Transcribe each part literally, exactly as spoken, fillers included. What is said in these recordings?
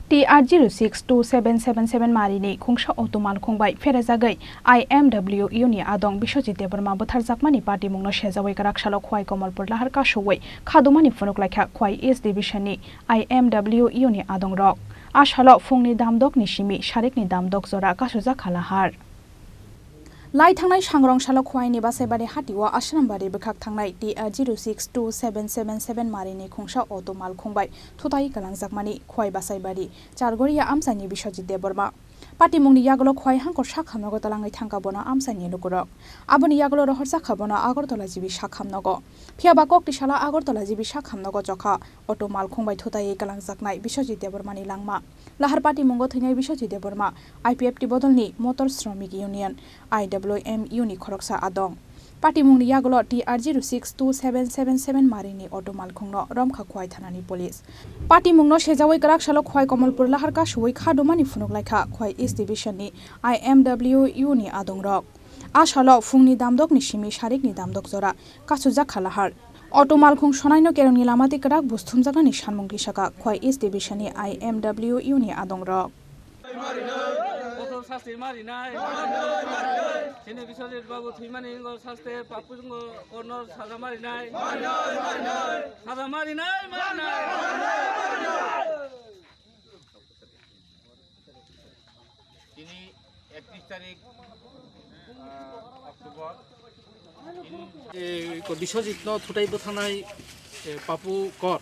T R zero six two seven seven seven marini khungsa auto malkhung bai pherejagwi I M W U ni adong Biswajit Debbarma bwtharjakmani patimungno sejawi kwrak salo Khwai Komolpur lahar kasuwi khadumani phunuk laikha Khwai East Division ni I M W U ni adongrok. A salo phungni damdokni simi sarikni damdok jora kasujak kha lahar. Lai thangnai sangrong salo Khwaini Basaibari hatio Ashrambari bwkhak thangnai T R zero six two seven seven seven marini khungsa auto malkhung bai thutai kwlangjakmani Khwai Basaibari Chargoria amchaini Biswajit Debbarma. Patimungni yagulo Khwai hangkor sakhamnogo talangwi thangkha bono amchaini lukurok. Aboni yagulo rohorjakha bono Agartala G B sakhamnogo. Phiya ba kokti sala Agartala G B sakhamnogo chokha auto malkhung bai thutai kwlangjaknai Biswajit Debbarmani langma. Lahar patimungo thwinai Biswajit Debbarma, I P F T bodolni Motor Shramik Union, I W M U ni khoroksa adong. Patimungni yagulo T R zero six two seven seven seven marini auto malkhungno romkha Khwai thanani police. Patimungno sejawi kwrak salo Khwai Komolpur lahar kasuwi khadumani phunuk laikha Khwai East Division ni I M W U ni adongrok. A salo phungni damdokni simi sarikni damdok jora kasujak kha lahar. Auto malkhung sonaino kerongni lama tei kwrak bus thumjaknani sanmung tisaka Khwai East Division ni I M W U ni adongrok. Kotor sasti marinai. Chini Biswajit babu thwimani wngkha saste papu wngkha korno saja marinai. Saja marinai, marinai. Tini ektis tarik, ah, October. Tini, eh, ko Biswajit no thutai bwthanai, eh, Papu Kor.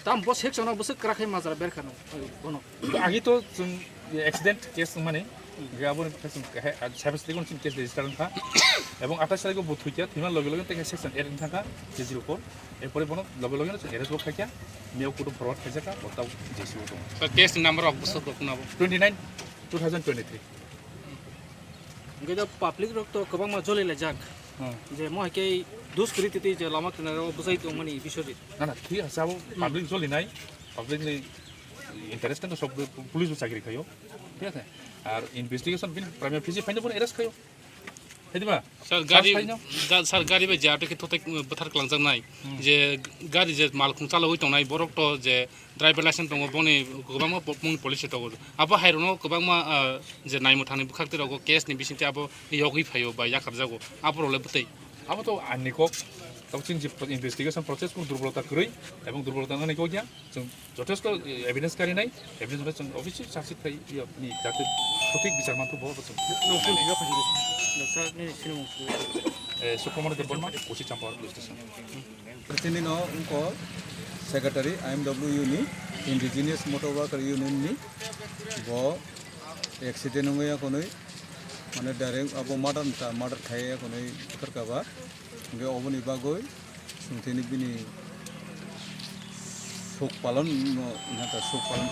Tam bo section o bwswk kwrak khe majra berkha no, eh, bono. Agi to chwng accident case wngmani, hingke aboni khe chwng he, ah, cyber state o chwng case register wngkha. Ebong athais tarik o bo thwikha, thwima loge loge tei section eight wngkha, three zero four. Erpore bono loge loge no chwng arrest bo khaikha, miyao kutung forward khaijak kha, bo tau J C o tongo. Sir, case ni number rok bwswk rok nabo? Twenty nine, two thousand twenty three. Hingke da public rok to kwbangma joli laijak. Hmm. Je mo hai khe dus kwrwi twi twi je lama kinaro bwsai tongmani Biswajit. Na, na, thwi hasa bo public joli nai, public ni interest no sob police bo chakri khaio, thik ase? Ar investigation bin prima facie phaino bono arrest khaio. Hai di ba? Sir, gari, Sir, phaino? Ga-, sir, gari bai je ato khe thotai, uh, bwthar kwlangjak nai. Hmm. Je gari je malkhung chalogwi tongnai borok to je driver license tongo, boni kwbangma po-, mung police tongo. Abo hai rokno kwbangma, uh, je naimwthangni bwkhak twi rogo case ni bisingtwi abo yogwi phaio ba yakarjago. Abo rok le bwtwi. Abo to ani kok. Tabuk chini je investigation process kunu durbolota kwrwi ebong durbolota nani kok ya. Chwng jothesto evidence karinai, evidence hwnwi chwng obviously charge sheet khai, iya, ni jate sothik bichar manthu bo chwng. Nung phone thwiya phai di. Sir, nini sinimung sir. Eh, Sukumar Debbarma, Kosi Champawar Police Station. Chini no wngkha secretary I M W U ni, Indigenous Motor Worker Union ni, bo accident wngwi ya konwi, mane direct abo murder ta, murder khai ya konwi bwthar kha ba, hingke oboni bagwi Chwng tini bini suk palon no, ina ta suk palon.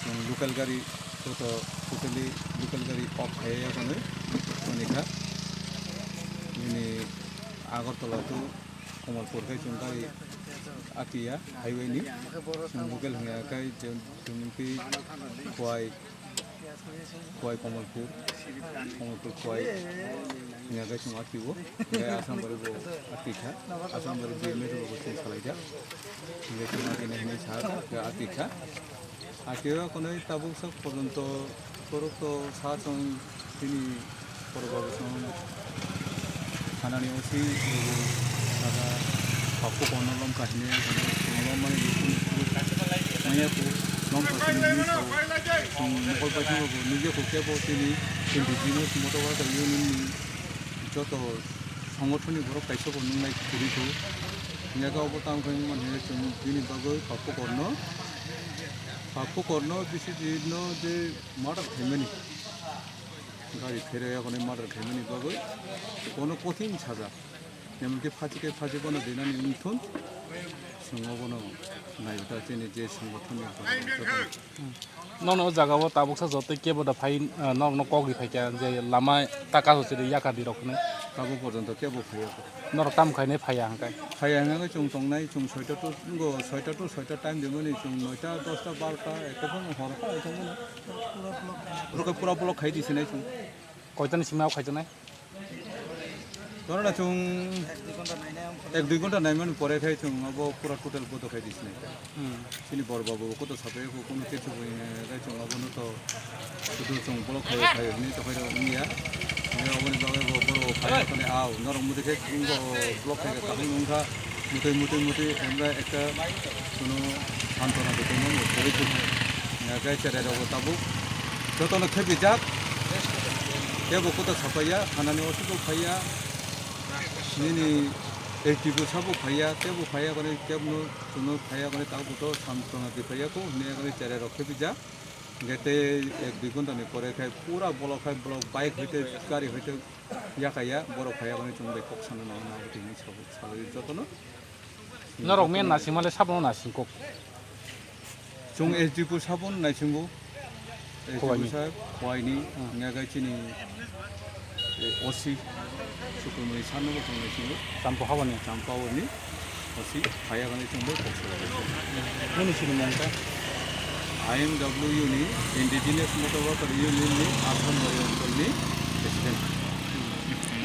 Chwng local gari, joto totally local gari off khai ya khanwi, manikha. Bini Agartala to Kamalpur khai chwng gari atiya highway ni. Chwng local hwnya khai chwng twi Khwai Khwai Kamalpur, Kamalpur Khwai, hingke chwng atio, hingke Asambari bo atikha, Asambari dui metro bo chwng salaijak, hingke chwng atini hinwi sa, hingke atikha. Atio konwi tabuk sak porjonto borok to sa chwng tini Borok rok chwng thanani O C rwgo saka Papu Korno lom kahini, lom mani manya ku lom kahini ni sao chwng mokol bai thangbo nukya kho kebo tini indigenous motor worker union ni joto songothon ni borok kaisa bo nungnai kwrwi kho. Hingkhe obo tamo khe wngmani chwng bini bagwi Papu Korno, Papu Korno bisi no je murder khaimani. Gari pherwi yakhwni murder khaimani bagwi bono kothin saja. Emonki phachi khe phachi bono dinani wngthun, chwng obono naibwta chini je songothonni joto. Nono o jaga o tabuksa joto kebo da phai, ah, norokno kok ri phaikha je lama ta kaso chiri yakar di rok hwnwi. Tabuk porjonto kebo phaiya kho. Norok tamo khainai phaiya hwnkhai? Phaiya hwnkhai chwng tongnai, chwng soita to, ngo soita to soita time dimani chwng noita, dosta, barota, ekta phano hor phano tongmani. Pura, pura block khai di sinai chwng. Koitani simi o khaijaknai? Corona chwng ek dui ghonta naimani pore khai chwng abo pura total bodo khai di sinai. Hmm. Chini bor babu koto sapai ko kono kichu bui khai chwng abono to sudu chwng block khai khai ni to khai niya. Ni aboni bagwi bo boro khai kone au norok mudi khai chwng bo block khai kaham wngkha. Mutui mutui mutui emra ekta kuno santona dukhumo mutui chwng khai cherai rok tabuk jotono khebijak. Kebo koto sapaiya, hanani osuk phaiya. Nini H D bo sabo phaiya, tebo phaiya kone, tebno chwngno phaiya kone, tabo to samsona di phaiya ko, hwnwi kone cherai rok khe pija. Hingke tei ek dui ghonta ni pore khai pura bolok khai bolok bike hoite, gari hoite yakaya, borok phaiya kone chwng bai kok sana nang nang tini sabo sabo jotono. Norok men nasingmale sabono nasing kok. Chwng S D P sabon naisingo. Khowai ni. S D P sir, Khowai ni, hmm, hwnga khe chini, eh, O C, Sukumuni Sanu bo chwng naisingo. Champa Hawani. Champa Hawani, O C, phaiya kani chwng bai kok sala. Nini sini mung kha? I M W ni Indigenous Motor Worker Union ni Assam Mori Anchol ni President.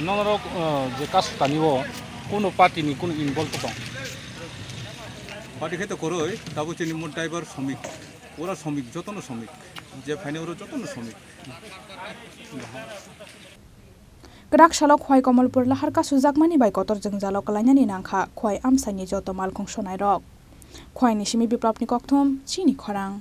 Norok, eh, je kasu tani o, kuno party ni kuno involve tong? Party khe to koroi, tabo chini mo driver somik. Ora somik, jotono somik. Je phaini oro jotono somik. Kwrak salo Khowai Komolpur lahar kasu jakmani bai kotor jwngjalo kwlainani nangkha Khowai amsani joto malkhung sonairok. Khowai ni simi Biplop ni kokthom, chini khorang.